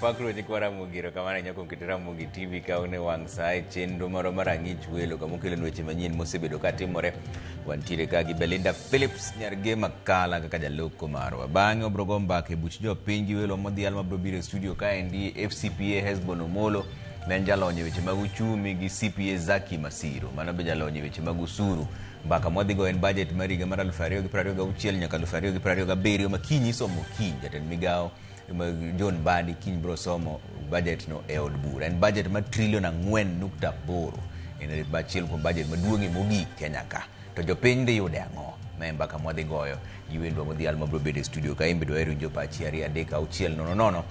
Pakruo nyikwa Ramogi, erokamano ahinya kuom keto Ramogi TV kaone wang' sa e chenro marwa mar Ang'ich Welo kama okelonwa weche manyien mosebedo ka timore. Wantiere ka gi Belinda Phillips nyar Gema Kala kaka jaloko marwa. Bang'e wabro go mbaka e buch jopiny gi welo modhial mabro biro e studio kaendi FCPA Hesbon Omolo ma en jalony e weche mag uchumi gi CPA Zaki Masiro mano be jalony e weche mag osuru. Mbaka mwadhi go en budget mar higa mar 2026 nyaka 2027 ma kiny isomo kiny jatend migawo John Mbadi kiny biro somo budget no e od bura. En budget mar trilion 4.8. En achiel kuom budget maduong'ie mogik Kenya ka. To jopiny dhi yude ang'o? Ma e mbaka mwadhi goyo gi wendwa modhial mabiro bedo e studio ka in be dwaher winjo pachi 2 3 6 0 0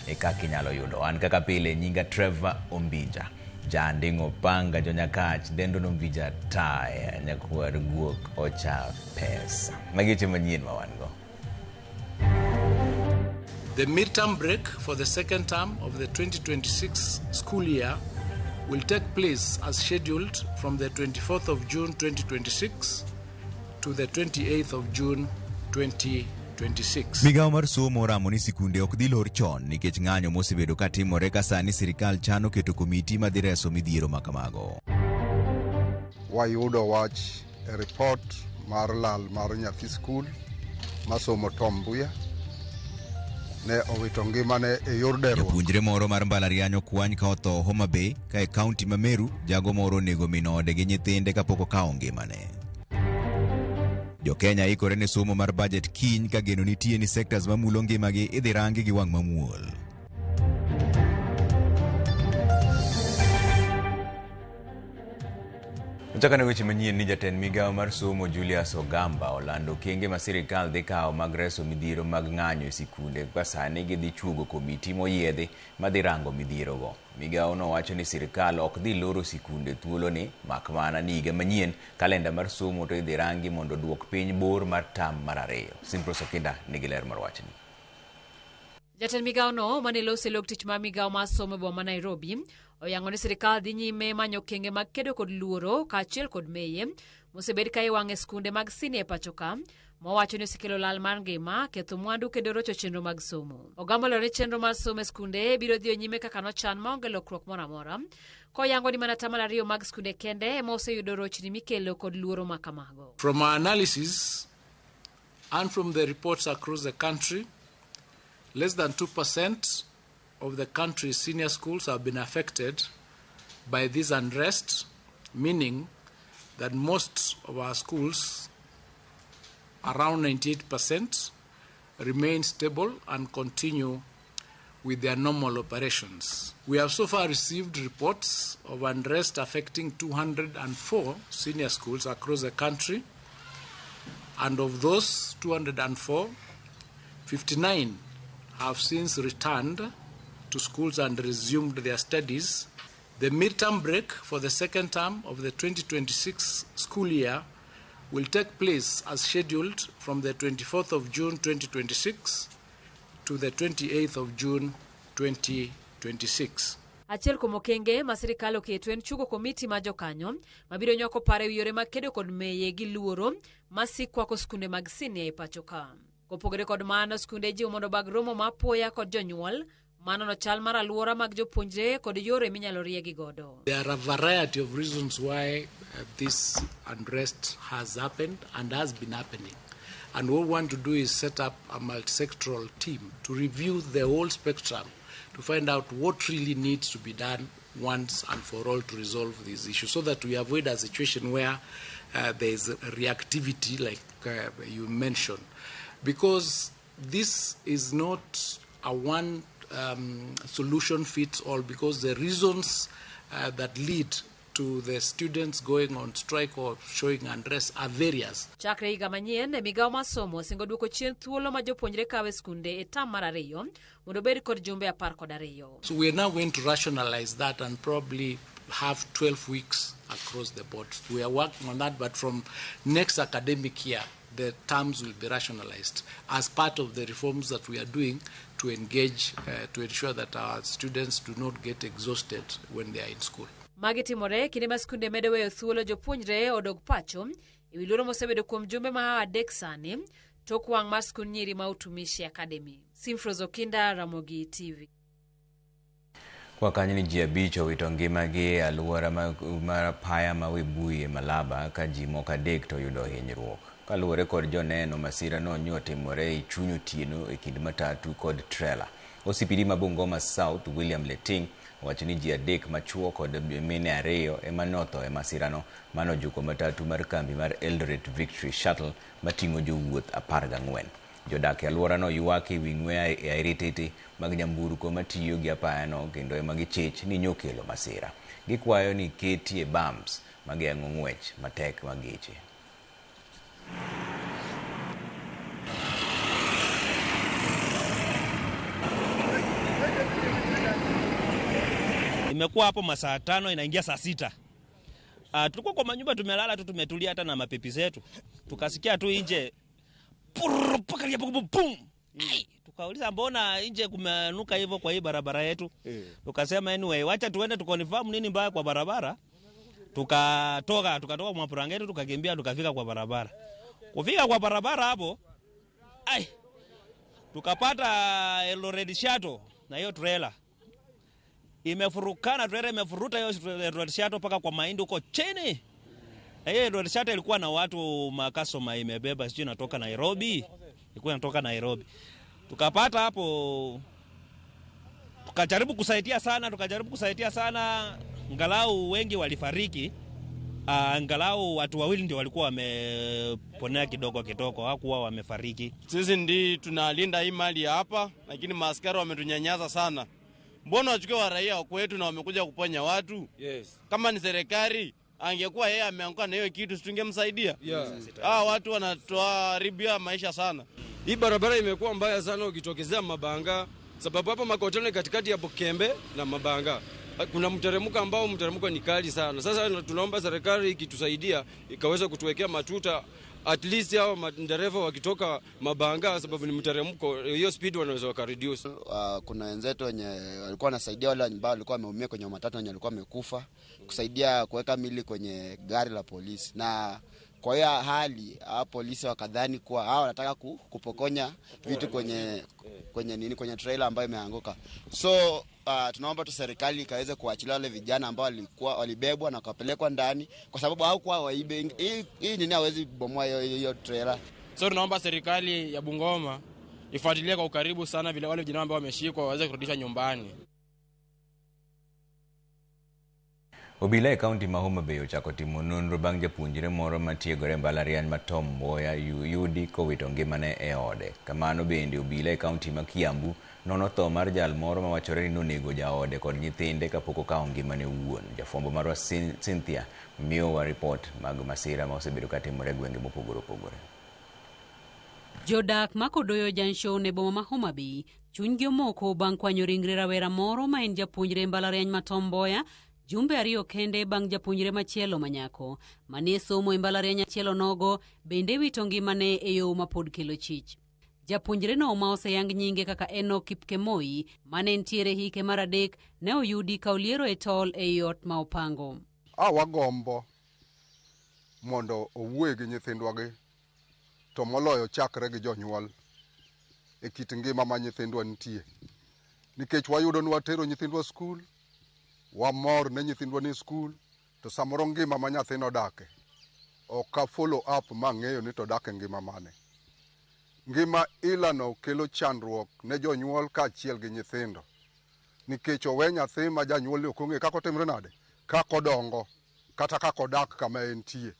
e kaka inyalo yudo. An kaka pile nyinga Trevor Ombija. Janding'o Panga Jonyakach Dendo Nombija Taya Nyakwar Guok Ocha Pesa. Magi weche manyien ma wan go. The midterm break for the second term of the 2026 school year will take place as scheduled from the 24th of June 2026 to the 28th of June 2026. Migawo mar somo oramo ni sikunde ok dhi lor chon nikech ng'anyo mosebedo ka timore ka sani sirikal chano keto komiti madhi reso midhiero ma kamago. Wayudo wach e ripot mar lal mar nyathi skul masomo Tom Mbuya ne owito ngimane e yor deruok. Japuonjre moro mar mbalariany okwany ka otho Homa Bay ka e kaunti ma Meru, jago moro onego min ode gi nyithinde kapok okawo ngimane. Jo-Kenya ikore ne somo mar budget kiny ka geno nitie ni sectors mamulo ngimagi idhi rangi gi wang' mamuol. Ochakane weche manyien ni jatend migawo mar somo Julius Ogamba olando okenge ma sirikal dhi kawo mag reso midhiero mag ng'anyo e sikunde ka sani gidhi chuogo komiti moyiedhi madhi rango midhierogo. Migawono wacho ni sirikal ok dhi loro sikunde thuoloni mak mana ni higa manyien kalenda mar somo to idhi rangi mondo oduok piny bor mar tam mar ariyo. Simprose Okinda nigi ler mar wachni. Jatend migawono mane loso e log tich mar migawo mar somo e boma ma Nairobi oyango ni sirikal dhi nyime manyo okenge mag kedo kod luoro kaachiel kod meye mosebed ka iwang'o e skunde mag sinia e pacho ka mowacho ni osekelo lal mar ngima, ketho mwandu kendo rocho chenro mag somo. Ogamba olero ni chenro mar somo e skunde biro dhiyo nyime kaka nochan maonge lokruok moro amora, koyango ni mana 2% mag skunde kende ema oseyudo rochni mikelo kod luoro ma kamago. From our analysis and from the reports across the country, less than 2% of the country's senior schools have been affected by this unrest, meaning that most of our schools, around 98%, remain stable and continue with their normal operations. We have so far received reports of unrest affecting 204 senior schools across the country, and of those 204, 59 have since returned to schools and resumed their studies. The midterm break for the second term of the 2026 school year will take place as scheduled from the 24th of June 2026 to the 28th of June 2026. Achiel kuom okenge ma sirikal oketo en chugo komiti ma jokanyo mabiro nywako paro e wi yore mag kedo kod meye gi luoro ma sik kwako skunde mag sinia e pacho ka. Kopogore kod mano, skunde ijiwo mondo obag romo ma apoya kod jonyuol manono chal mar alwora mag jopuonjre kod yore minyalo riegi godo. There are a variety of reasons why this unrest has happened and has been happening. And what we want to do is set up a multi-sectoral team to review the whole spectrum to find out what really needs to be done once and for all to resolve these issues, so that we avoid a situation where there is reactivity like you mentioned. Because this is not a one solution fits all, because the reasons that lead to the students going on strike or showing unrest are various. Chakre higa manyien, migawo mar somo osingo duoko chien thuolo ma jopuonjre kawo e skunde e tam mar ariyo mondo obed kod jumbe 12. So we are now going to rationalize that and probably have 12 weeks across the board. We are working on that, but from next academic year, the terms will be rationalized as part of the reforms that we are doing to engage, to ensure that our students do not get exhausted when they are in school. Magi timore kinde ma skunde medo weyo thuolo jopuonjre odog pacho e wi luoro mosebedo kuom jumbe ma adek sani tok wang' mar skund nyiri ma Utumishi Academy. Simfros Okinda, Ramogi TV. Kwa kanyo ni ji 5 owito ngimagi e alwora mar apaya ma Webuye Malaba ka ji moko 3 to oyudo hinyruok. Kaluwore kod joneno, masira no nyotimore e chuny otieno e kind matatu kod trela. OCPD ma Bungoma South William Leting owacho ni ji 3 machuo kod mine 2 ema notho e masirano manojuko matatu mar kambi mar Eldoret Victory Shuttle mating'o jowuoth 14. Jodak e alworano ywak e wi ng'we e airititi mag nyamburko matiyo gi apayano kendo ema gichich ni nyokelo masira. Gikwayo ni ketie bumps mageng'o ng'wech matek mag geche. Imekuwa hapo masaa 5 inaingia saa 6. Tulikuwa kwa manyumba tumelala tu, tumetulia hata na mapipi zetu. Tukasikia tu nje pum. Tukauliza mbona nje kumenuka hivyo kwa hii barabara yetu. Tukasema anyway, wacha tuende tukonfirm nini mbaya kwa barabara. Tukatoka mapurangeti tukakimbia tukafika kwa barabara. Kufika kwa barabara hapo, tukapata Eldoret Shuttle na hiyo trailer. Imefurukana, trailer imefuruta hiyo Eldoret Shuttle mpaka kwa mahindi huko chini. Hiyo Eldoret Shuttle ilikuwa na watu makasoma imebeba, sijui inatoka Nairobi. Ilikuwa inatoka Nairobi. Tukapata hapo, tukajaribu kusaidia sana, angalau wengi walifariki. Angalau watu 2 ndio walikuwa wameponea kidogo kidogo, hawakuwa wamefariki. Sisi ndi tunalinda hii mali hapa, lakini maaskari wametunyanyaza sana. Mbona wachukue wa raia wa kwetu na wamekuja kuponya watu? Yes. Kama ni serikali angekuwa yeye ameanguka na hiyo kitu tungemsaidia. Yeah. Watu wanatuharibia maisha sana. Hii barabara imekuwa mbaya sana ukitokezea Mabanga, sababu hapa Makotoni katikati ya Bukembe na Mabanga kuna mteremko ambao mteremko ni kali sana. Sasa tunaomba serikali ikitusaidia ikaweza kutuwekea matuta, at least hao madereva wakitoka Mabanga, sababu ni mteremko, hiyo speed wanaweza wakareduce. Kuna wenzetu wenye walikuwa wanasaidia wale ambao walikuwa wameumia kwenye matatu wenye walikuwa wamekufa, kusaidia kuweka mili kwenye gari la polisi. Na kwa hiyo hali hao polisi wakadhani kuwa hao wanataka kupokonya vitu kwenye nini, kwenye trailer ambayo imeanguka. So tunaomba tu serikali ikaweze kuachilia wale vijana ambao walikuwa walibebwa na kupelekwa ndani, kwa sababu hawakuwa waibe. Hii nini hawezi bomoa hiyo trailer. So tunaomba serikali ya Bungoma ifuatilie kwa ukaribu sana vile wale vijana ambao wameshikwa waweze kurudishwa nyumbani. Obila e kaunti ma Homa Bay ochako timo nonro bang' japuonjre moro matiegore e mbalariany ma Tom Mboya yudi kowito ngimane e ode. Kamano bende obila e kaunti ma Kiambu nono tho mar jal moro mawachore ni nonego jaode kod nyithinde kapok okawo ngimane owuon. Jafwambo marwa Cynthia miyowa ripot mag masira ma osebedo katimore e gwenge mopogore opogore. Jodak makodoyo Junction e boma ma Homa Bay chunygi omoko bang' kwanyo ringre rawera moro ma en japuonjre e mbalariany ma Tom Mboya jumbe 2 kende bang' japuonjre machielo manyako mane somo e mbalariany achielo nogo bende wito ngimane e yo mapod kelo chich. Japuonjre no ma oseyang nyinge kaka Enoch Kipkemoi mane ntiere hike mar 3 ne oyudi ka oliero e tol e ot ma opango. Wagombo mondo owuoye gi nyithindwagi, to moloyo chakre gi jonyuol e kit ngima ma nyithindwa nitie, nikech wayudo ni watero nyithindwa skul, wamor ne nyithindwa ni skul, to samoro ngima ma nyathino odake ok a follow up mang'eyo ni to odak e ngima mane. Ngima ilano kelo chandruok ne jonyuol kaachiel gi nyithindo, nikech owe nyathi ma janyuol ok ong'eyo kaka otimre nade, kaka odongo, kata kaka odak kama entie.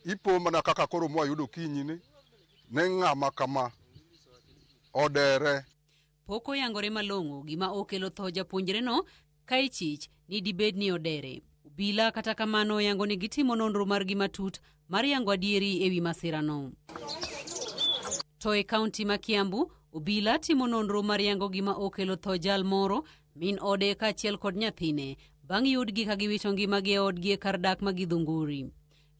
Ipo mana kaka koro mwayudo kinyini ne ng'ama kama odere. Pok oyangore malong'o gima okelo tho japuonjreno ka ichich ni dibed ni odere. Obila kata kamano oyango ni gitimo nonro margi matut mar yango adieri ewi masirano. To e kaunti ma Kiambu, obila timo nonro mar yango gima okelo tho jal moro, min ode kaachiel kod nyathine, bang' yudgi ka giwito ngimagi e odgi e kar dak ma Githunguri.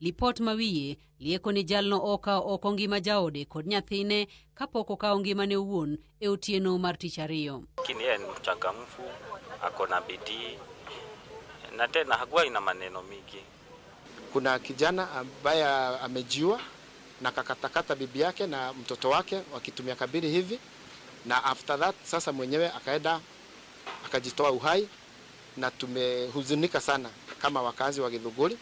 Lipot mawiye lieko ni jalno okawo oko ngima jaode kod nyathine kapok okawo ngimane owuon e otieno mar tich ariyo. Lakini yeye ni mchangamfu, ako na bidii na tena hakuwa ina maneno mingi. Kuna kijana ambaye amejiua na kakatakata bibi yake na mtoto wake wakitumia kabiri hivi, na after that sasa mwenyewe akaenda akajitoa uhai. na tumehuzunika sana kama wakazi wa Githunguri.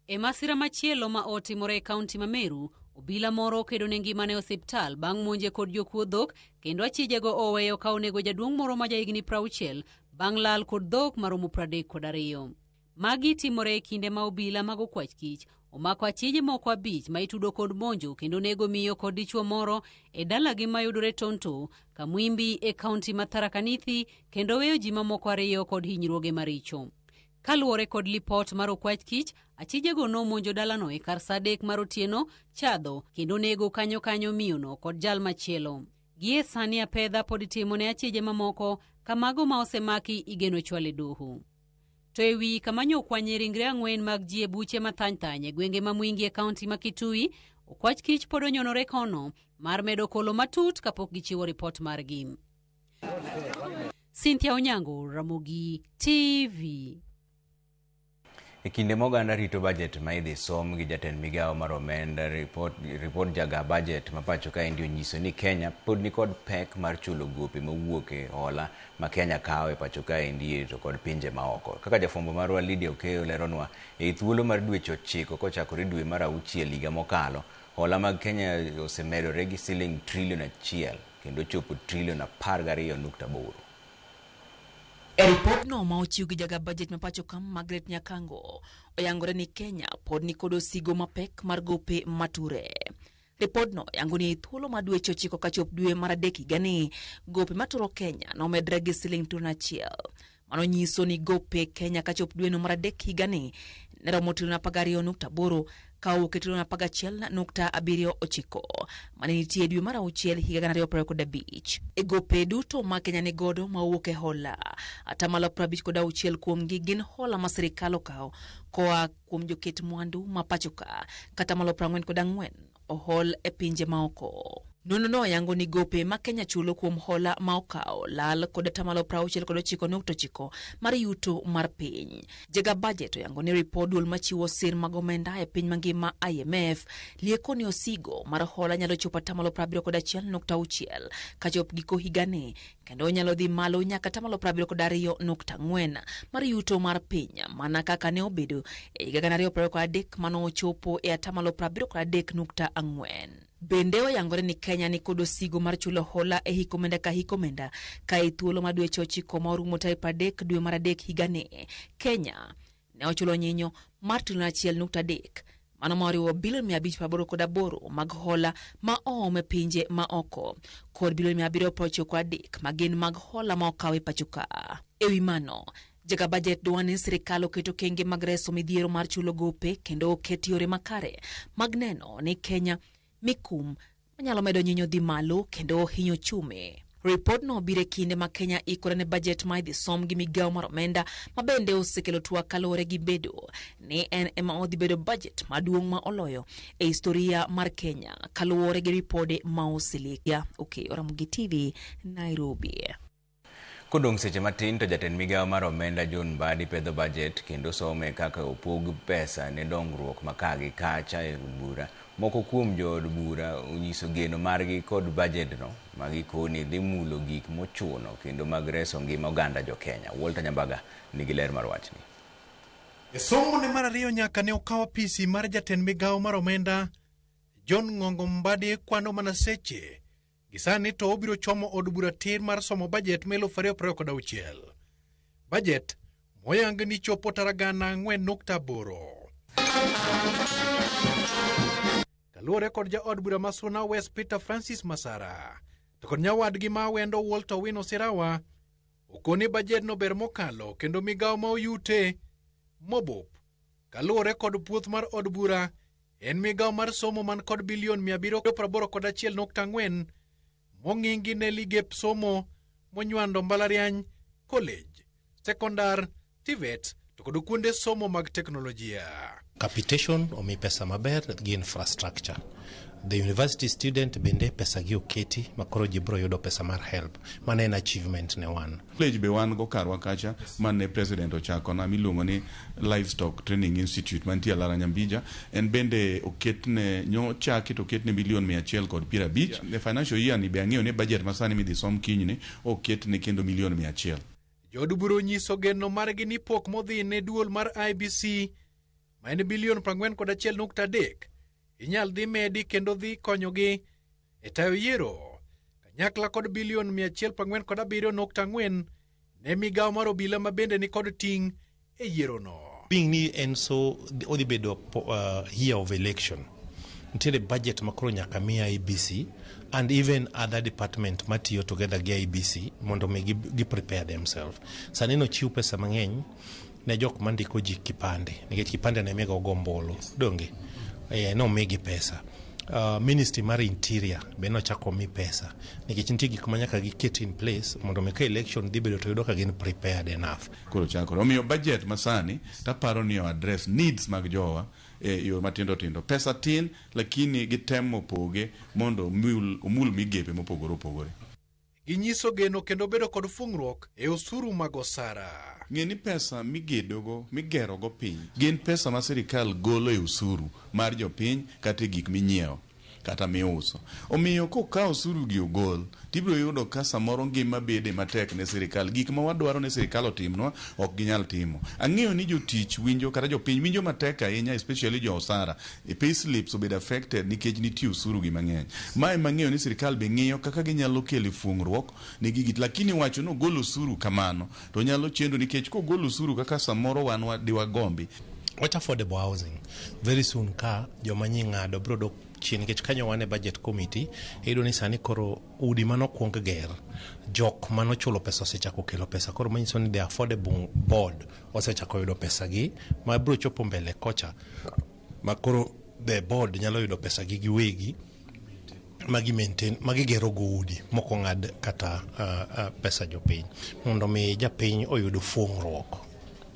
E masira machielo ma otimore e kaunti ma Meru, obila moro okedo ne ngimane e osiptal bang' monje kod jokuo dhok kendo achijego oweyo ka onego jaduong' moro ma jahigni 60 bang' lal kod dhok maromo 32. Magi timore e kinde ma obila mag okwach kich omako achije moko 5 ma itudo kod monjo kendo nego miyo kod dichuo moro e dalagi mayudore Tonto, Kamwimbi e kaunti ma Tharaka Nithi kendo weyo ji mamoko 2 kod hinyruoge maricho. Kaluwore kod lipot mar okwach kich, achijego nomonjo dalano e kar saa 3 mar otieno chadho kendo nego kanyo kanyo miyono kod jal machielo. Gie sani apedha pod itimo ne achije mamoko kamago ma osemaki igeno chwal e doho. To e wi kama nyokwanye ringre 4 mag ji e buche mathany-thany e gwenge ma Mwingi e kaunti ma Kitui, okwach kich pod onyonore kono mar medo kolo matut kapok gichiwo ripot margi. Cynthia Onyango, Ramogi TV. E kinde ma oganda rito bajet ma idhi som gi jatend migawo mar omenda, ripot jaga bajet ma pacho kaendi onyiso ni Kenya pod nikod pek mar chulo gope mowuok e hola ma Kenya kawo e pacho kaendi to kod pinje maoko. Kaka jafwambo marwa Lydia Okeyo leronwa, e thuolo mar dweche 9 kochakore dwe mar 6 higa mokalo, hola mag Kenya osemedore gi siling trilion 1 kendo chopo trilion 12.8. E ripodno ma ochiw gi jaga bajet ma pacho ka Margaret Nyakango, oyangore ni Kenya pod nikod osigo mapek mar gope mature. Ripodno yango ni thuolo ma dweche 9 kachop dwe mar 3 higani, gope maturo Kenya nomedre gi siling trilion 1. Mano nyiso ni gope Kenya kachop dweno mar 3 higani ne romo trilion 12.8 ka owuok e trilion 11.79 mane nitie dwe mar 6 higa 2025. E gope duto ma Kenya ni godo ma owuok e hola, 56% kuomgi gin hola ma sirikal okawo koa kuom joket mwandu ma pacho ka, kata 44 ohol e pinje maoko. Nonro yango ni gope ma Kenya chulo kuom hola ma okawo lal kod 69.9% mar yuto mar piny. Jaga bajet oyango ni ripod duol machiwo sir mag omenda e piny mangima IMF lieko ni osigo mar hola nyalo chopo 71.6 kachop giko higani, kendo nyalo dhi malo nyaka 72.4 mar yuto mar piny mana kaka ne obedo e higa 2023 mano ochopo e 73.4. Bende oyangore ni Kenya ni kod osigo mar chulo hola e hik omenda ka hik omenda ka e thuolo ma dweche 9 ma orumo tarik 30 dwe mar 3 higani, Kenya ne ochulo nyinyo mar trilion 1.3, mano ma oriwo bilion 588 mag hola ma oom e pinje ma oko kod bilion 793 ma gin mag hola ma okaw e pacho ka. E wi mano, jaga bajet dwa ni sirikal oketo okenge mag reso midhiero mar chulo gope kendo oket yore makare mag neno ni Kenya mikum manyalo medo nyinyo dhi malo kendo hinyo chume. Ripodno biro e kinde ma Kenya ikore ne bajet ma idhi som gi migawo mar omenda ma bende osekelo twak kaluwore gi bedo ni en ema odhi bedo bajet maduong' ma oloyo e historia mar Kenya kaluwore gi ripode ma oselekia. Okay, Ramogi TV, Nairobi. Kodong' seche matin to jatend migawo mar omenda John Mbadi pedho bajet kendo some kaka opog pesa ne dongruok ma ka gi kacha e od bura. Moko kuom jood bura onyiso geno margi kod bajedno ma gikone dhi mulo gik mochuno kendo mag reso ngima oganda jo Kenya. Walter Nyambaga nigi ler mar wachni. E somo ne mar 2 nyaka ne okaw apisi mar jatend migawo mar omenda John Ng'ongo Mbadi kwano mana seche. Gisani to obiro chomo od bura tir mar somo bajet ma 2026. Bajet moyang ni chopo tara 4.8. Kaluwore kod jaod bura ma Suna West Peter Francis Masara to kod nyawadgi ma Awendo Walter Owino Sirawa, okoni bajet no ber mokalo kendo migawo ma oyute mobop. Kaluwore kod puoth mar od bura en migawo mar somo man kod bilion 781.4 mong'ingi ne ligep somo monywando mbalariany, college, sekondar, TVET to kod kuonde somo mag teknolojia. Capitation omi pesa maber gi infrastructure. The university student bende pesa gi oketi makoro ji biro yudo pesa mar help. Mano en achievement ne wan. College be wan go karwa kacha mane president ochako na miluongo ni Livestock Training Institute mantie Alara Nyambija, en bende oketne nyochaki to oketne milion 150. The financial year ni be ang'eyo ni budget masani midhi som kinyni oketne kendo milion 100. Jood bura onyiso geno margi ni pok modhi ne duol mar IEBC ma en bilion 41.3 inyal dhi medi kendo dhi konyogi e tayo yiero kanyakla kod bilion 147.4 ne migawo mar obila ma bende ni kod ting' e yierono. Being ni en so odhi bedo year of election, nitiere budget ma koro nyaka mi IEBC and even other department matiyo together gi IEBC mondo mi gi prepare themselves. Sani nochiw pesa mang'eny ne jok mandiko ji kipande, nikech kipande ne migo go ombulu, donge? Nomigi pesa. Ministry mar Interior be nochako mi pesa nikech nitie gik ma nyaka giket in place mondo mi ka election dhi bedo to yudo ka gin prepared enough. Koro chakore. Omiyo budget masani taparo ni o address needs mag jowa e yo matindo tindo. Pesa tin lakini gitemo poge mondo omul migepe mopogore opogore. Ginyiso geno kendo bedo kod fung'ruok e osuru mag osara. Ng'e ni pesa migedogo, migerogo piny gin pesa ma sirikal golo e osuru mar jopiny kata e gik minyiewo kata miuso. Omiyo kokaw osuru gi ogol, tibiro yudo ka samoro ngima bede matek ne sirikal. Gik ma wadwaro ni sirikal otimnwa ok ginyal timo. Ang'eyo ni jotich winjo kata jopiny winjo matek ahinya, especially jo osara. E pay slips obedo affected nikech nitie osuru gi mang'eny. Mae mang'eyo ni sirikal be ng'iyo kaka ginyalo kelo fung'ruok ne gigi. Lakini wacho ni ogol osuru kamano to nyalo chendo nikech kogol osuru kaka samoro wan diwagombi. Wach affordable housing very soon ka joma nyi ng'ado biro dok chien nikech kanyo wan e budget committee iyudo ni sani koro udi manokwong ger jok manochulo pesa osechako kelo pesa koro manyiso ni the affordable board osechako yudo pesa gi ma biro chopo mbele kocha ma koro the board nyalo yudo pesa gi giwegi magi maintain magi gero go udi mok ong'ad kata pesa jopiny mondo mi japiny oyud fuong'ruok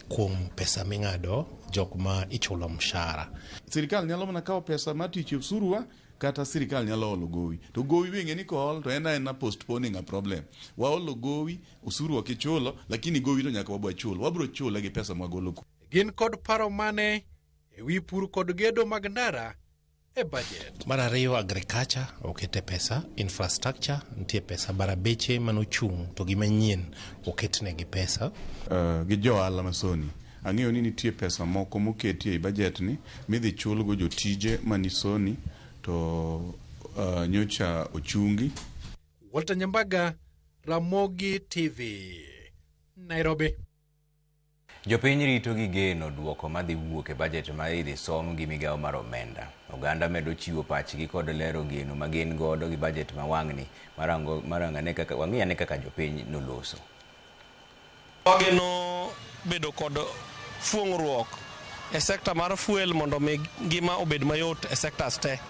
kuom pesa ming'ado jok ma ichulo mshahara. Sirikal nyalo mana kawo pesa mar tich osuruwa kata sirikal nyalo olo gowi. To gowi be ing'e ni kool to en aena postponing a problem. Waolo gowi, osuru ok ichulo, lakini gowi to nyaka wabwa chul. Wabro chule gi pesa mwagolo ku. Gin kod paro mane e wi pur kod gedo mag ndara e budget. Mar ariyo, agriculture okete pesa, infrastructure nitie pesa, barabeche manochung' to gi manyien oketnegi pesa. Gi jo ohala masoni. Ang'eyo ni nitie pesa moko moketi ei budget ni midhi chulgo jotije mani Sony to nyocha ochungi. Walter Nyambaga, Ramogi TV, Nairobi. Jopiny rito gi geno duoko madhi wuok e budget ma idhi som gi migawo mar omenda. Oganda medo chiwo pachgi kod lero geno ma gin godo gi budget ma wang'ni marang'ane kaka wang'i ane kaka jopiny noloso. Wageno bedo kod fuong'ruok e sekta mar fuel mondo mi ngima obed mayot e sectors te.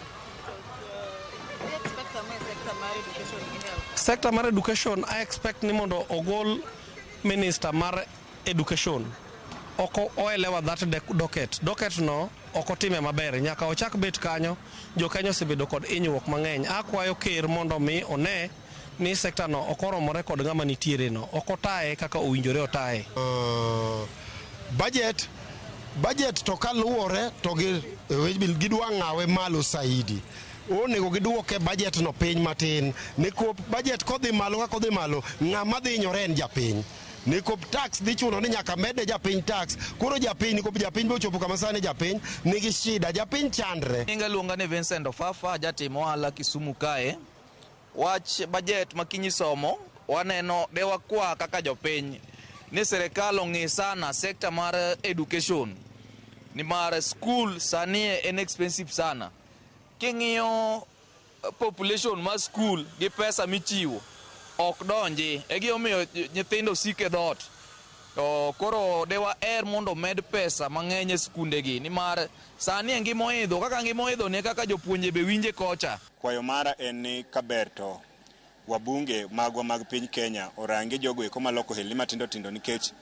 Sekta mar education, I expect ni mondo ogol minister mar education ok oelewa that docket. Docket no ok otime maber, nyaka ochak bet kanyo. Jo Kenya osebedo kod hinyruok mang'eny. Akwayo ker mondo mi one ni sekta no ok oromore kod ng'ama nitiere no, ok otaye kaka owinjore otaye. Budget to kaluwore to gi gidwa ng'awe malo saidi, onego giduoke budget no piny matin nikop budget kodhi malo kaka odhi malo, ng'ama dhi hinyore en japiny nikop tax dhi chuno ni nyaka mede japiny tax. Koro japiny nikop japiny be ochopo kama sani japiny nigi shida, japiny chandre. Nyinga iluonga ni Vincent Ofafa, jatim ohala Kisumu kae. Wach budget ma kiny isomo, waneno de wakwa kaka jopiny ni sirikal ong'i sana sekta mar education, nimar skul sani en expensive sana. King'iyo population mar skul gi pesa michiwo ok donji, e gimomiyo nyithindo siko e dhoot. To koro de waher mondo omed pesa mang'eny e skundegi, nimar sani e ngima oidho, kaka ngima oidho ni e kaka jopuonje be winje kocha. Kwayo mara en ni kaber to wabunge magwa mag piny Kenya orangi jogo eko maloko ohelni matindo tindo, nikech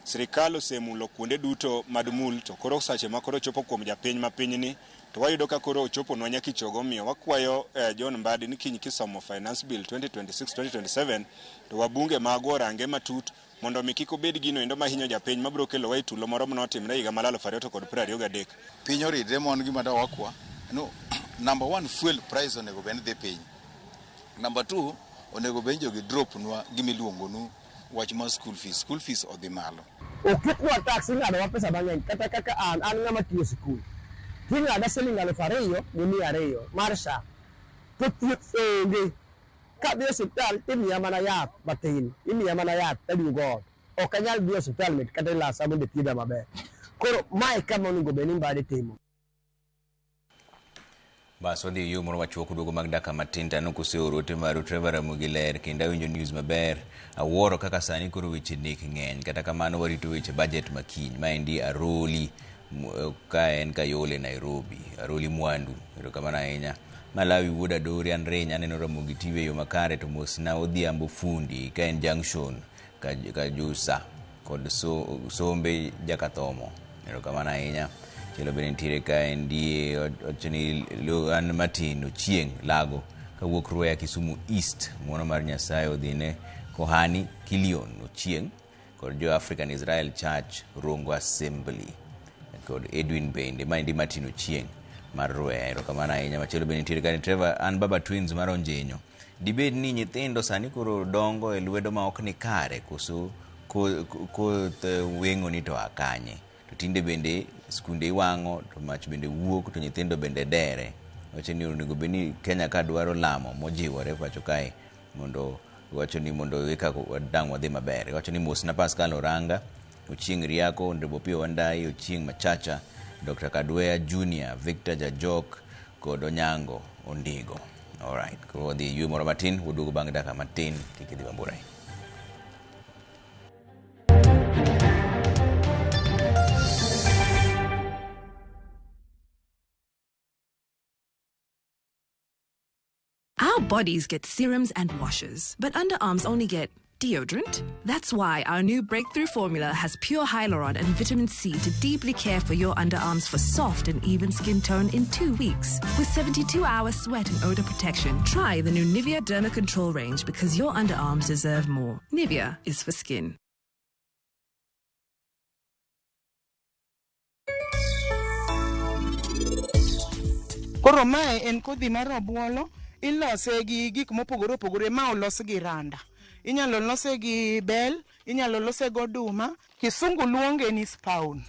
sirikal osemulo kuonde duto madmul, to koro sache ma koro chopo kuom japiny ma pinyni to wayudo ka koro ochoponwa nyaka ichogo. Omiyo wakwayo John Mbadi ni kiny kisomo Finance Bill 2026-2027 to wabunge magwa orange matut mondo mi kik obed gino endo mahinyo japiny mabiro kelowa e tulo moro manotimre higa mar 2023. Piny oridre mon gima da wakwa no, number one, fuel price onego bed ni dhi piny. Number two, onego bed ni jogi drop nwa gima iluongo nu Wach mar school fees, school fees odhi malo. Oketnwa tax ing'adowa pesa mang'eny kata kaka an an ng'ama tiyo e sikul ting'ada siling 2,200 mar SHA to thieth onge. Kadhi e osiptal timiya mana yath matin, imiya mana yath taduogo ot. Ok anyal dhi e osiptal mit kata ilasa mondo thiedha maber. Koro mae kama onego bed ni Mbadi timo. Bas wadhi e yo moro machuok duogo mag dakika matin to aneno koseoro ote maru Trevor Ramogi ler kendo awinjo news maber. Awuoro kaka sani koro weche nek ng'eny kata kamano warito weche budget ma kiny. Maendi Aroli ka en Kayole Nairobi. Aroli Mwandu. Erokamano ahinya. Malawi wuod Adori an Rinya aneno Ramogi TV e yo makare to mosna Odhiambo Fundi ka en Junction Kajusa kod Sombe Jakathomo. Erokamano ahinya. Chielo bende nitiere kaendi wacho ni an Martin Ochieng' Lago kawuok Ruya Kisumu East. Ng'uono mar Nyasaye odhine Kohani Kilion Ochieng' kod jo African Israel Church Rongo Assembly kod Edwin bende. Maendi Martin Ochieng' mar Ruya. Erokamano ahinya. Machielo bende nitiere kaendi Trevor an Baba Twins mar Onjenyo. Dibed ni nyithindo sani koro dongo e lwedo ma ok ni kare koso koth weng'o ni to akanye? To tinde bende skunde iwang'o to mach bende wuok to nyithindo bende dere. Wacho ni onego bed ni Kenya ka dwaro lamo mojiwore pacho kae mondo wacho ni mondo eka dang' wadhi maber. Wacho ni mosna Pascal Oranga, Ochieng' Riako, Honorable Opiyo Wandayi, Ochieng' Machacha, Dr. Kadwea Junior, Victor Jajok kod Onyango Ondigo. Alright, koro wadhi e yweyo moro matin, waduogo bang' dakika matin, kik idhi mabor ahinya. Our bodies get serums and washes, but underarms only get deodorant. That's why our new breakthrough formula has pure hyaluron and vitamin C to deeply care for your underarms for soft and even skin tone in 2 weeks. With 72-hour sweat and odor protection, try the new Nivea Derma Control range because your underarms deserve more. Nivea is for skin. Koro mae en kodhi mar obuolo, ilose gi gik mopogore opogore ma olos gi randa. Inyalo lose gi bel, inyalo lose gi oduma, kisungu luonge ni spawn.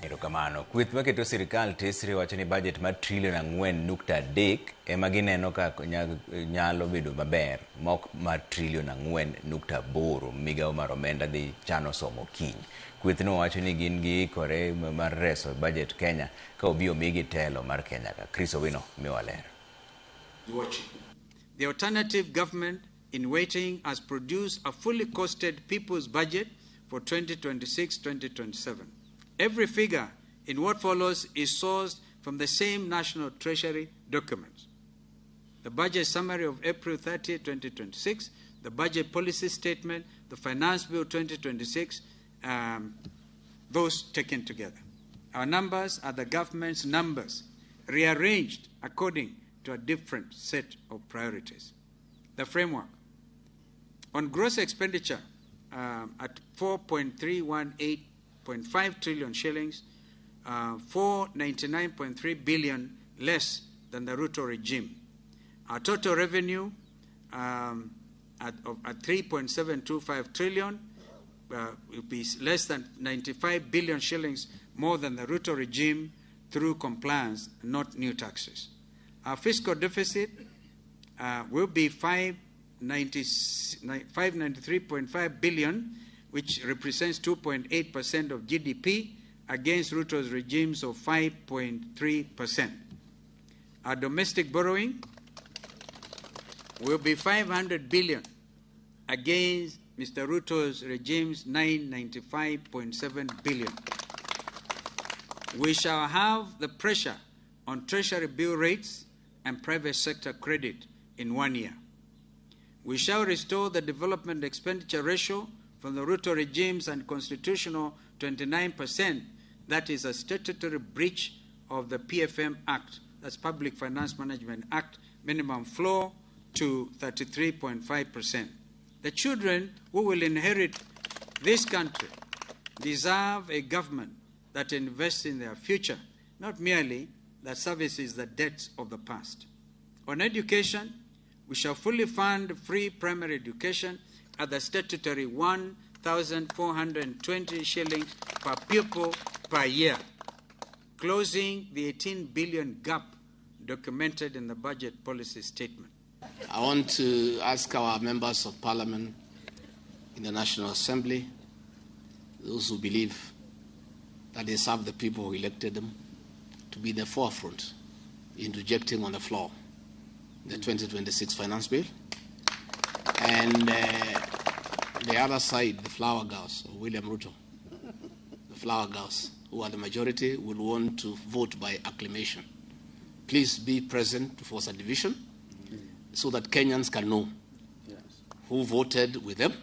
Erokamano. Kweth maketo sirikal tesre wacho ni budget mar trilion 4.3 ema gineno ka nyalo bedo maber mok mar trilion 4.8 migawo mar omenda dhi chano somo kiny. Kwethno wacho ni gin giikore mar reso budget Kenya ka obi omigi telo mar Kenya ka. Chris Owino miwa ler. The alternative government in waiting has produced a fully costed people's budget for 2026-2027. Every figure in what follows is sourced from the same National Treasury documents. The budget summary of April 30, 2026, the budget policy statement, the Finance Bill 2026, those taken together. Our numbers are the government's numbers, rearranged according to a different set of priorities. The framework. On gross expenditure at 4.318.5 trillion shillings, 499.3 billion less than the Ruto regime. Our total revenue at 3.725 trillion will be less than 95 billion shillings more than the Ruto regime through compliance, not new taxes. Our fiscal deficit will be 593.5 billion, which represents 2.8% of GDP against Ruto's regimes of 5.3%. Our domestic borrowing will be 500 billion against Mr. Ruto's regime's 995.7 billion. We shall have the pressure on treasury bill rates and private sector credit in 1 year. We shall restore the development expenditure ratio from the Ruto regime's unconstitutional 29%, that is a statutory breach of the PFM Act that's Public Finance Management Act, minimum floor to 33.5%. The children who will inherit this country deserve a government that invests in their future, not merely that services the debts of the past. On education, we shall fully fund free primary education at the statutory 1,420 shillings per pupil per year, closing the 18 billion gap documented in the budget policy statement. I want to ask our members of parliament in the National Assembly, those who believe that they serve the people who elected them, to be the forefront in rejecting on the floor the 2026 finance bill. And the other side, the flower girls, William Ruto, the flower girls, who are the majority, will want to vote by acclamation. Please be present to force a division so that Kenyans can know who voted with them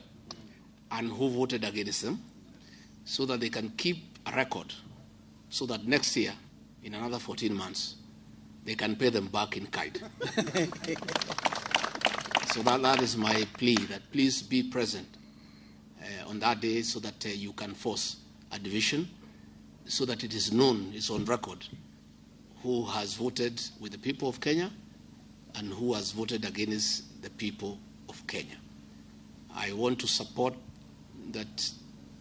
and who voted against them, so that they can keep a record, so that next year, in another 14 months, they can pay them back in kind. So that is my plea, that please be present on that day so that you can force a division, so that it is known, it's on record, who has voted with the people of Kenya and who has voted against the people of Kenya. I want to support that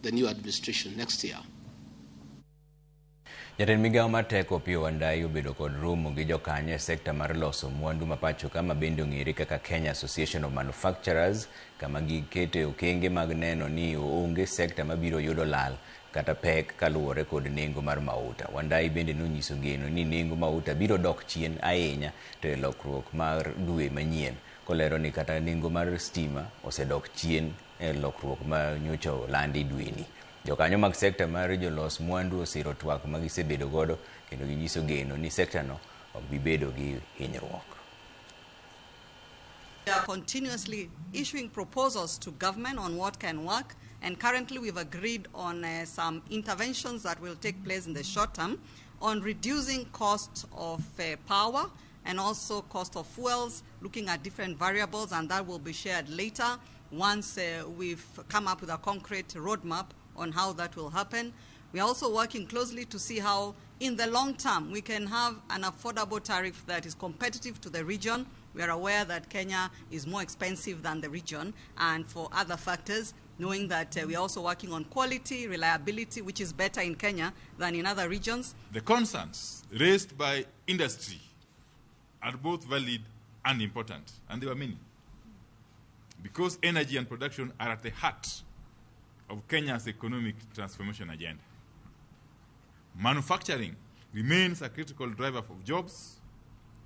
the new administration next year. Jatend migao mar teko Opiyo Wandayi obedo kod romo gi jokanyo e sekta mar loso mwandu ma pacho ka ma bende ong'ere kaka Kenya Association of Manufacturers, kama gikete okenge mag neno ni onge sekta mabiro yudo lal kata pek kaluwore kod nengo mar mauta. Wandayi bende nonyiso geno ni nengo mauta biro dok chien ahinya to e lokruok mar dwe manyien, kolero ni kata nengo mar stima osedok chien e lokruok ma nyocha olandi dweni. Jokanyo mag sekta mar jolos mwandu osiro twak ma gisebedo godo kendo ginyiso geno ni sekta no ok bi bedo gi hinyruok. We are continuously issuing proposals to government on what can work, and currently we've agreed on some interventions that will take place in the short term on reducing cost of power and also cost of fuels, looking at different variables, and that will be shared later once we've come up with a concrete roadmap on how that will happen. We are also working closely to see how, in the long term, we can have an affordable tariff that is competitive to the region. We are aware that Kenya is more expensive than the region, and for other factors, knowing that we are also working on quality, reliability, which is better in Kenya than in other regions. The concerns raised by industry are both valid and important, and there were many, because energy and production are at the heart of Kenya's economic transformation agenda. Manufacturing remains a critical driver of jobs,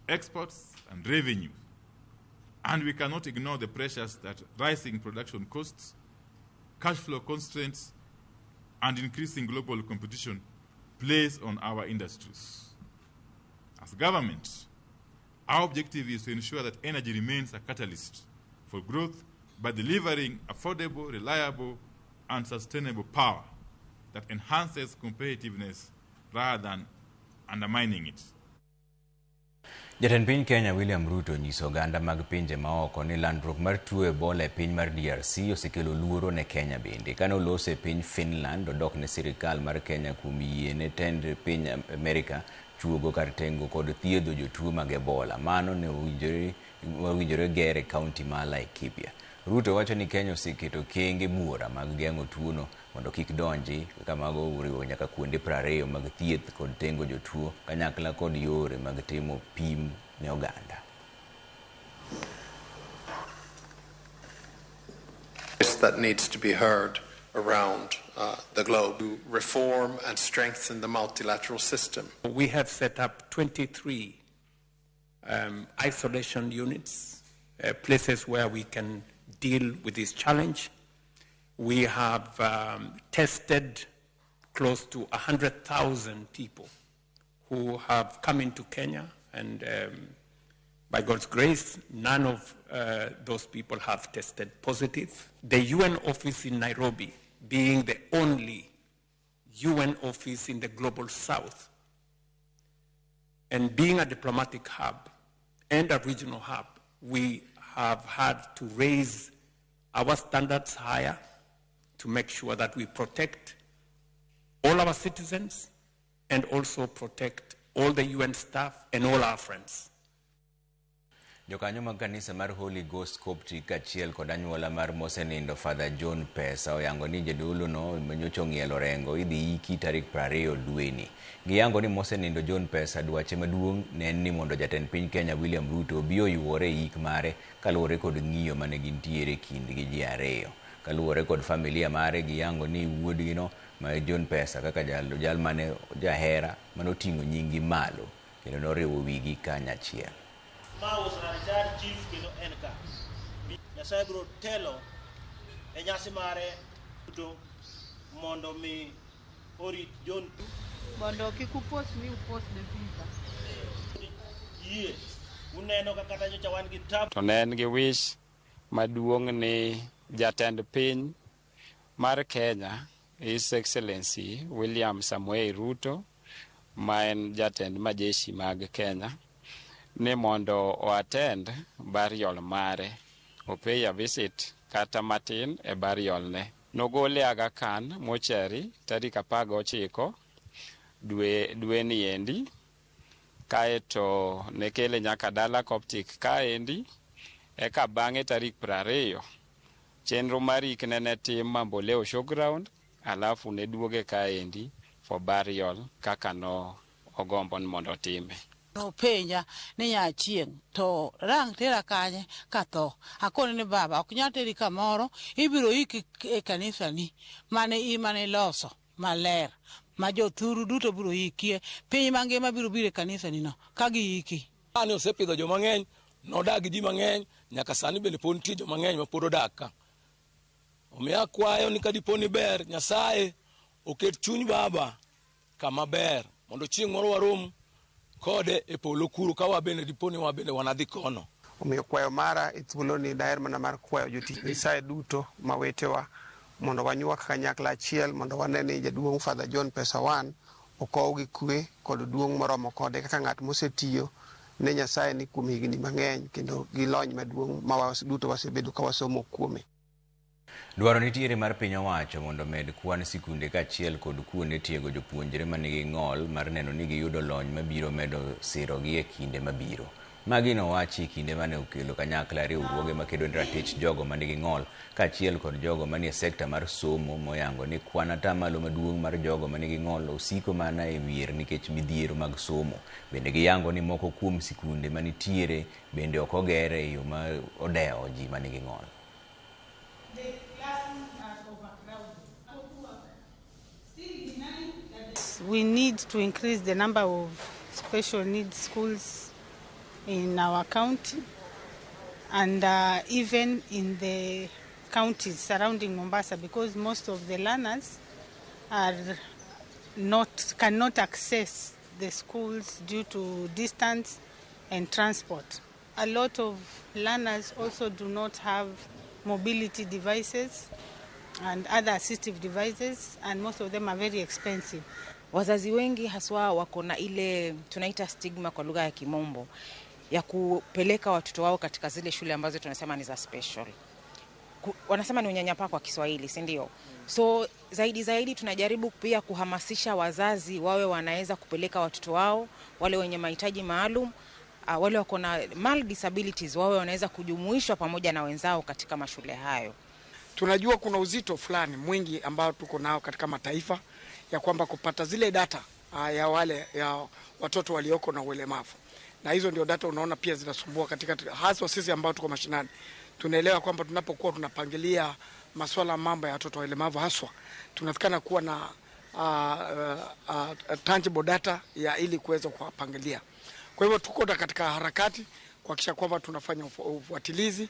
exports, and revenue, and we cannot ignore the pressures that rising production costs, cash flow constraints, and increasing global competition place on our industries. As government, our objective is to ensure that energy remains a catalyst for growth by delivering affordable, reliable, and sustainable power that enhances competitiveness rather than undermining it. Jatend piny Kenya William Ruto onyiso oganda mag pinje maoko ni landruok mar tuo Ebola e piny mar DRC osekelo luoro ne Kenya bende. Kane oloso e piny Finland, odok ne sirikal mar Kenya kuom yie ne tend piny Amerika chuogo kar tengo kod thiedho jotuo mag Ebola. Mano ne owinjore ger e kaunti ma Laikipia. Ruto wacho ni Kenya oseketo kenge buora mag geng'o tuono mondo kik donji, kaka mago oriwo nyaka kuonde 20 mag thieth kod tengo jotuo kanyakla kod yore mag timo pim ne oganda. That needs to be heard around the globe to reform and strengthen the multilateral system. We have set up 23 isolation units, places where we can deal with this challenge. We have tested close to 100,000 people who have come into Kenya, and by God's grace, none of those people have tested positive. The UN office in Nairobi being the only UN office in the global south, And being a diplomatic hub and a regional hub, we have had to raise our standards higher to make sure that we protect all our citizens and also protect all the UN staff and all our friends. Jokanyo mag kanisa mar Holy Ghost Coptic kaachiel kod anyuola mar mosenindo Father John Pesa oyango ni jadolo no manyocha ong'ielo orengo idhi iki tarik 20 dweni. Giyango ni mosenindo John Pesa dwache maduong' ne en ni mondo jatend piny Kenya William Ruto obi oyuore e ik mare kaluwore kod ng'iyo mane gintiere kindgi ji ariyo. Kaluwore kod familia mare giyango ni wuodgino ma John Pesa kaka jal mane jahera manoting'o nyinggi malo kendo noriwo wigi kanyachiel. Ma was retired chief kendo en ka. Nyasaye biro telo e nyasi mare duto mondo mi orit John mondo kik upos ni upos ne visa. Yie uneno ka kata nyocha wan gi tab. To ne en gi wish maduong' ni jatend piny mar Kenya His Excellency William Samoei Ruto ma en jatend majeshi mag Kenya ni mondo o-attend burial mare, o-pay a visit kata matin e burial ne. Nogole Aga Khan mochari tarik 19 dwe ni endi, kaeto nekele nyaka dala Coptic kaendi, eka bang'e tarik 20 chenro mar ik ne tim Mamboleo Showground, alafu ne duoge kaendi for burial kaka no ogombo ni mondo otime. Nopenja ni nyachieng' to rang tera kanye katho. Akone ni baba ok nyal teri kamoro, ibiro iki e kanisani mane imane loso maler ma jothuru duto biro ikie, piny mangima biro biro e kanisani no ka giiki. Sani osepidho joma ng'eny, nodak gi ji mang'eny, nyaka sani bende pod nitie joma ng'eny ma pod odak ka. Omiyo akwayo ni kadipo ni ber, Nyasaye oket chuny baba kama ber mondo chieng' moro warom kode e polo kuro ka wabende dipo ni wabende wanadhi kono. Omiyo kwayo mara e thuoloni daher mana mar kwayo jotich Nyasaye duto ma wetewa mondo wanywak kanyakla achiel mondo wane ni jaduong' Father John Pesa 1 okow gi kwe kod duong' moromo kode kaka ng'at mosetiyo ne Nyasaye ni kuom higni mang'eny kendo gi lony maduong' ma duto wasebedo ka wasomo kuome. Dwaro nitiere mar piny owacho mondo med kwan sikunde kaachiel kod kuonde tiego jopuonjre manigi ng'ol mar neno ni giyudo lony mabiro medo sirogi e kinde mabiro. Magi nowachi kinde mane okelo kanyakla riwruoge makedo ne ratich jogo manigi ng'ol kaachiel kod jogo manie sekta mar somo moyango ni kwan atamalo maduong' mar jogo manigi ng'ol osiko mana e mier nikech midhiero mag somo. Bende giyango ni moko kuom sikunde manitiere bende ok oger e yo ma odewo ji manigi ng'ol. We need to increase the number of special needs schools in our county and even in the counties surrounding Mombasa, because most of the learners are cannot access the schools due to distance and transport. A lot of learners also do not have mobility devices and other assistive devices, and most of them are very expensive. Wazazi wengi haswa wako na ile tunaita stigma kwa lugha ya Kimombo ya kupeleka watoto wao katika zile shule ambazo tunasema ni za special. Wanasema ni unyanyapaa kwa Kiswahili, si ndio? So zaidi tunajaribu pia kuhamasisha wazazi wawe wanaweza kupeleka watoto wao wale wenye mahitaji maalum, wale wako na mild disabilities wawe wanaweza kujumuishwa pamoja na wenzao katika mashule hayo. Tunajua kuna uzito fulani mwingi ambao tuko nao katika mataifa ya kwamba kupata zile data ya wale ya watoto walioko na ulemavu. Na hizo ndio data unaona pia zinasumbua katika hasa sisi ambao tuko mashinani. Tunaelewa kwamba tunapokuwa tunapangilia masuala mambo ya watoto walemavu haswa tunafikana kuwa na tangible data ya ili kuweza kuwapangilia. Kwa hivyo tuko katika harakati kuhakikisha kwamba tunafanya ufuatilizi.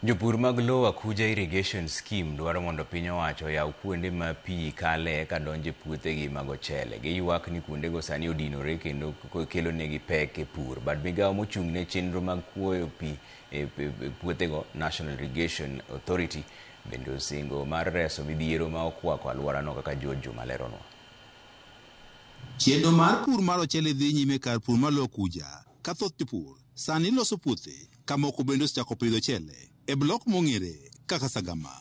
Jopur mag Lower Kuja Irrigation Scheme dwaro mondo piny owacho oyaw kuonde ma pi kale ka donjo e puothegi mag ochele. Giywak ni kuondego sani odinore kendo kelo negi pek e pur. Bad migawo mochung' ne chenro mag kuoyo pi e puothego, National Irrigation Authority, bende osingo mar reso midhiero ma okwako alworano kaka George Juma leronwa. Chenro mar pur mar ochele dhi nyime kar pur mar Lower Kuja ka thoth jopur sani loso puothe ka moko bende osechako pidho ochele e blok mong'ere kaka Sagama.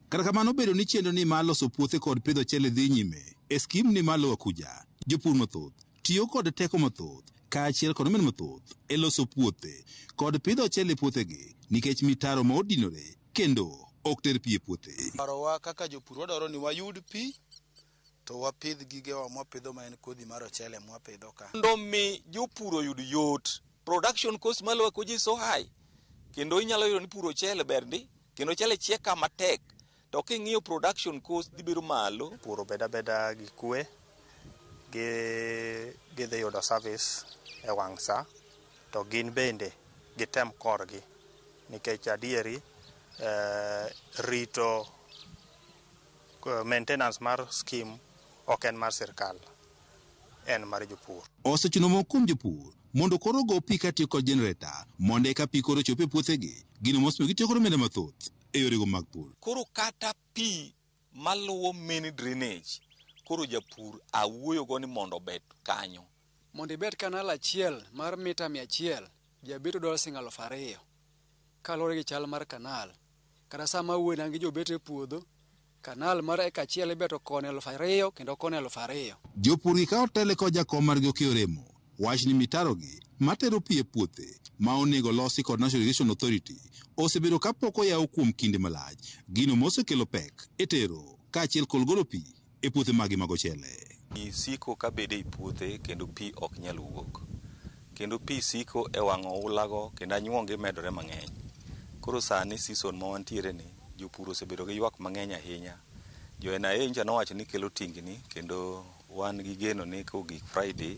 Kata kamano bedo ni chenro ni mar loso puothe kod pidho ochele dhi nyime e skim ni mar Lower Kuja, jopur mathoth tiyo kod teko mathoth kaachiel kod omenda mathoth e loso puothe kod pidho ochele e puothegi nikech mitaro ma odinore kendo ok ter pi e puothe. Dwarowa kaka jopur wadwaro ni wayud pi to wapidh gigewa mwapidho ma en kodhi mar ochele mwapidho ka. Mondo mi jopur oyud yot, production cost mar Lower Kuja is so high. Kendo inyalo yudo ni puro ochele ber ndi, kendo ochele chiek ka matek. To king'iyo production cost dhi bedo malo. Pur obed abeda gi kwe, gidhi yudo service e wang' sa, to gin bende gitem korgi. Nikech adieri rito maintenance mar scheme ok en mar sirkal, en mar jopur. Osechuno moko kuom jopur mondo koro go pi katiyo kod generator mondo eka pi koro chop e puothegi, gino mosemiyo gitiyo kod omenda mathoth e yorego mag pur. Koro kata pi maluwo main drainage, koro japur awuoyogo ni mondo obet kanyo. Mondo ibet kanal achiel mar mita 100, jabeto dwaro siling 2,000. Kaluwore gi chal mar kanal. Kata sama awuoyo an gi jobeto e puodho, kanal mar eka achiel ibeto koni 2,000 kendo koni 2,000. Jopur gi ka otele kod jakom margi Okiyo Remo, wach ni mitarogi matero pi e puothe ma onego losi kod National Irrigation Authority osebedo kapok oyaw kuom kinde malach, gino mosekelo pek e tero kaachiel kod golo pi e puothe magi mag ochele. Pi siko ka bedo e puothe kendo pi ok nyal wuok. Kendo pi siko e wang' oulago kendo anyuonge medore mang'eny. Koro sani season ma wantiere ni, jopur osebedo gi ywak mang'eny ahinya. Jo NIA nyocha nowacho ni kelo tingni kendo wan gi geno ni kogik Friday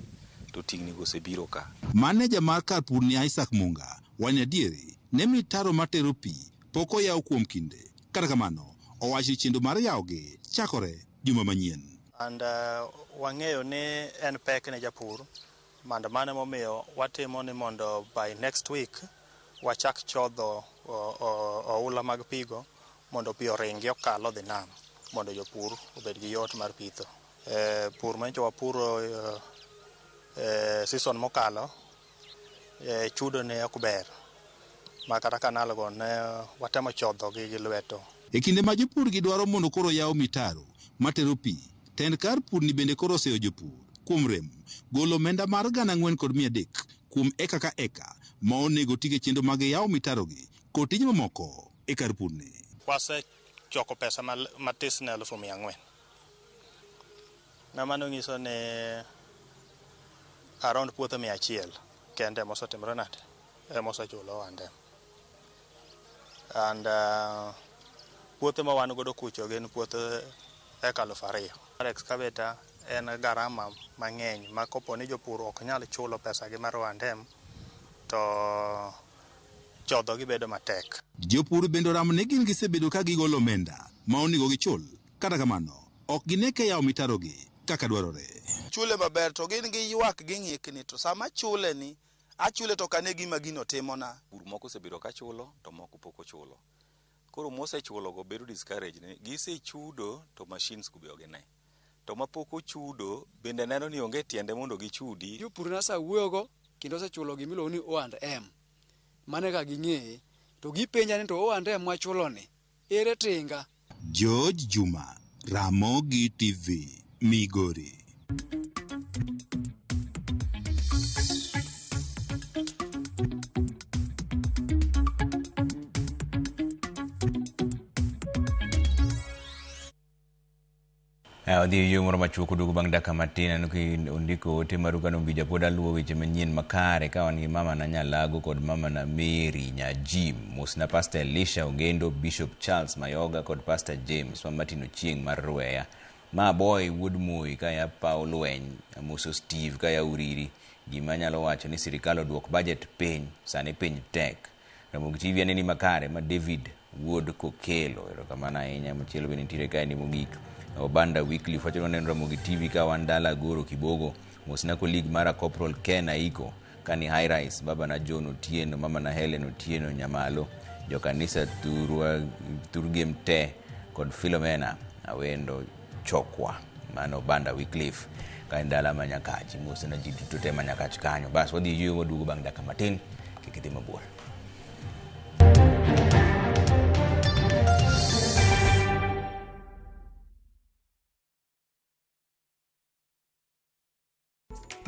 to tingni go osebiro ka. Maneja mar kar pur ni Isaac Munga wani adieri ne mitaro matero pi pok oyaw kuom kinde. Kata kamano, owacho ni chenro mar yawogi chakore juma manyien. And wang'eyo ni en pek ne japur, mando mano emomiyo watimo ni mondo by next week wachak chodho oula mag pigo mondo pi oringi okal odhi nam mondo jopur obed gi yot mar pitho. Pur manyocha wapuro season mokalo, chudo ne ok ber ma kata kanal go ne watemo chodho gi lweto. E kinde ma jopur gi dwaro mondo koro yaw mitaro matero pi, tend kar pur ni bende koro oseyo jopur kuom rem golo omenda mar 4,300 kuom eka ka eka ma onego tige chenro mag yawo mitarogi kod tije mamoko e kar pur ni. Wasechoko pesa matis ne 4,000. Na mano nyiso ni around puothe 100 kende mosetimore nade emosechulo O&M. And puothe ma wan godo kucho gin puothe eka 2,000. Excavator en garama mang'eny ma kopo ni jopur ok nyal chulo pesa gi mar O&M to chodho gi bedo matek. Jopur bende oramo ni gin gisebedo ka gigolo omenda ma onego gichul. Kata kamano, ok gine ka yawo mitarogi kaka dwarore. Chule maber to gin gi ywak gi ng'ikni to sama chule ni achule to kane gima gino timona. Pur moko osebedo ka chulo to moko pok ochulo. Koro mosechulo go bedo discouraged ni gisechudo to machines go be ok gine. To mapok ochudo bende neno ni onge tiende mondo gichudi. Jopur nasewuoyogo kendo osechulo gimiluongo ni O&M. Mano e kaka ging'eye. To gipenja ni to O&M mwachulo ni ere tinga? George Juma, Ramogi TV, Migori. Odhi yo moro machuok oduogo bang' dakika matin aneno ka ondiko ote maru kano Mbija pod aluwo weche manyien makare ka wan gi mama na Nyalago kod mama na Mary Nyajim. Mosna Pastor Elisha Ogendo, Bishop Charles Mayoga kod Pastor James ma Martin Ochieng' mar Rweya. Ma boy wuod Moi kaya paw lweny, amoso Steve kaya Uriri. Gima anyalo wacho ni sirikal oduok budget piny, sani piny tek. Ramogi TV aneni makare ma David Wuod Kokelo. Erokamano ahinya. Machielo be nitiere kae ni mogik. Obanda Weekly wacho ni Ramogi TV ka wan dala Goro Kibogo. Mosna colleague mara Corporal Ken Aiko kani High Rise, baba na John Otieno, mama na Helen Otieno Nyamalo, jokanisa Thurwa Thurgem te kod Philomena Awendo Chokwa. Mano Obanda Wycliffe ka en dala ma Nyakach. Mosna ji duto te ma Nyakach kanyo. Bas wadhi yueyo waduogo bang' dakika matin. Kik idhi mabor.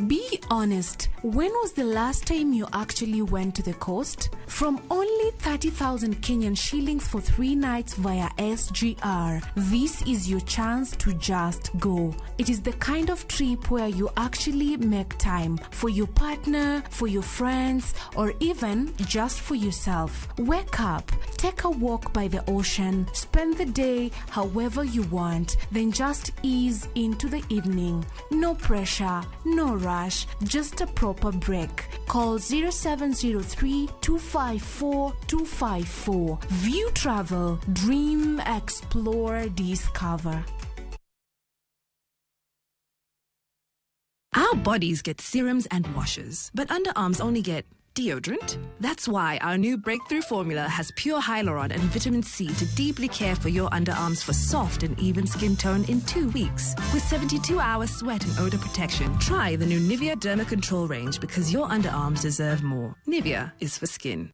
Be honest, when was the last time you actually went to the coast? From only 30,000 Kenyan shillings for 3 nights via SGR, this is your chance to just go. It is the kind of trip where you actually make time for your partner, for your friends, or even just for yourself. Wake up, take a walk by the ocean, spend the day however you want, then just ease into the evening. No pressure, no rush, just a proper break. Call 0703 254 254. View Travel, dream, explore, discover. Our bodies get serums and washes, but underarms only get deodorant. That's why our new breakthrough formula has pure hyaluron and vitamin C to deeply care for your underarms for soft and even skin tone in 2 weeks. With 72-hour sweat and odor protection, try the new Nivea Derma Control range because your underarms deserve more. Nivea is for skin.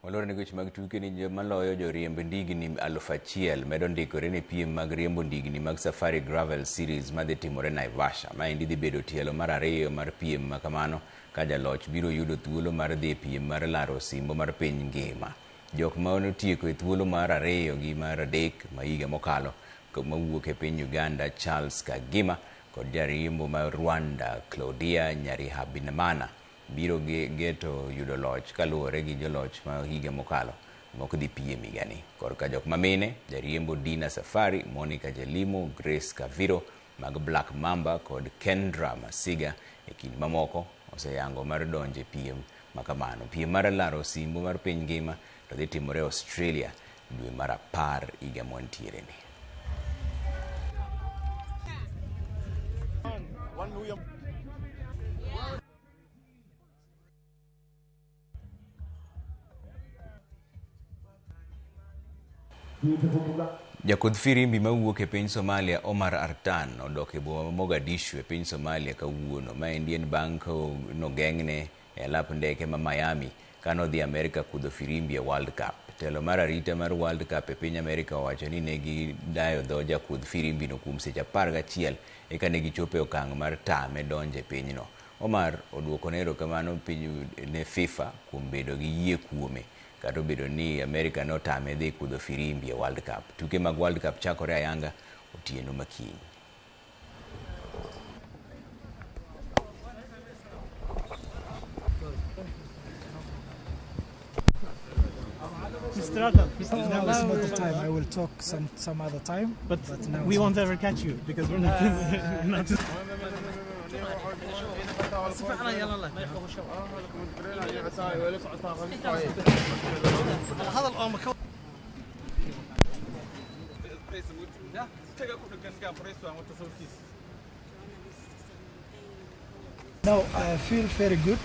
Walore ni weche mag tuke ni maloyo joriemb ndigni 1000 medo ndikore ne piem mag riembo ndigni mag Safari Gravel Series madhi timore Naivasha. Maendi dhi bedo tielo mar ariyo mar piem ma kamano ka jaloch biro yudo thuolo mar dhi e piem mar laro osimbo mar piny ngima. Jok ma notieko e thuolo mar ariyo gi mar adek ma higa mokalo mawuok e piny Uganda Charles Kagima kod jariembo ma Rwanda Claudia Nyarihabinamana biro geto yudo loch kaluwore gi joloch ma higa mokalo mok dhi piem higani. Korka jok mamine, jariembo Dina Safari, Monica Jelimo, Grace Kaviro mag Black Mamba kod Kendra Masiga e kind mamoko oseyango mar donjo e piem makamano. Piem mar laro osimbo mar piny ngima to dhi timore Australia dwe mar 10 higa mwantiere ni. Jakudh firimbi mawuok e piny Somalia Omar Artan odok e boma ma Mogadishu e piny Somalia kawuono. Maendi en bang' ka nogeng'ne e alap ndeke ma Miami kanodhi Amerka kudho firimbi e World Cup. Telo mar arita mar World Cup e piny Amerka owacho ni negi dayo dho jakudh firimbi no kuom seche 11 eka ne gichopo e okang' mar tame donjo e pinyno. Omar oduokone erokamano piny ne FIFA kuom bedo gi yie kuome kata obedo ni Amerika notame dhi kudho firimbi e World Cup. Tuke mag World Cup chakore ayanga otieno makiny. Mr. Artan, Now is not the time. I will talk some other time. But now we won't ever catch you because we're not. We're not. No, I feel very good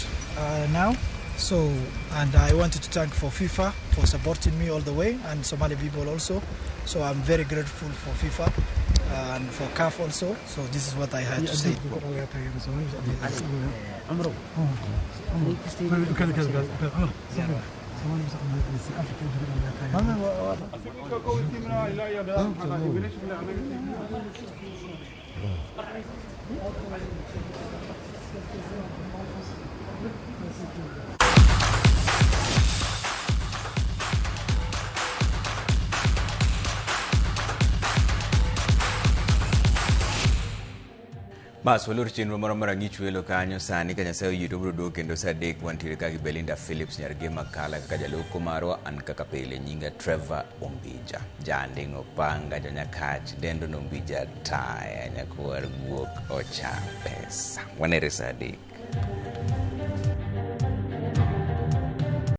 now. So, and I wanted to thank for FIFA for supporting me all the way, and Somali people also. So I'm very grateful for FIFA and for CAF also. So this is what I had to say. Bas walor chenro moro mar ang'ich welo kanyo sani ka Nyasaye oyie to biro duogo kendo saa 3 wantiere ka gi Belinda Phillips nyar Gema Kala kaka jaloko marwa an kaka pile nyinga Trevor Ombija janding' opanga jonyakach dendo nombija taya nyakwar guok ocha pesa wanere saa 3.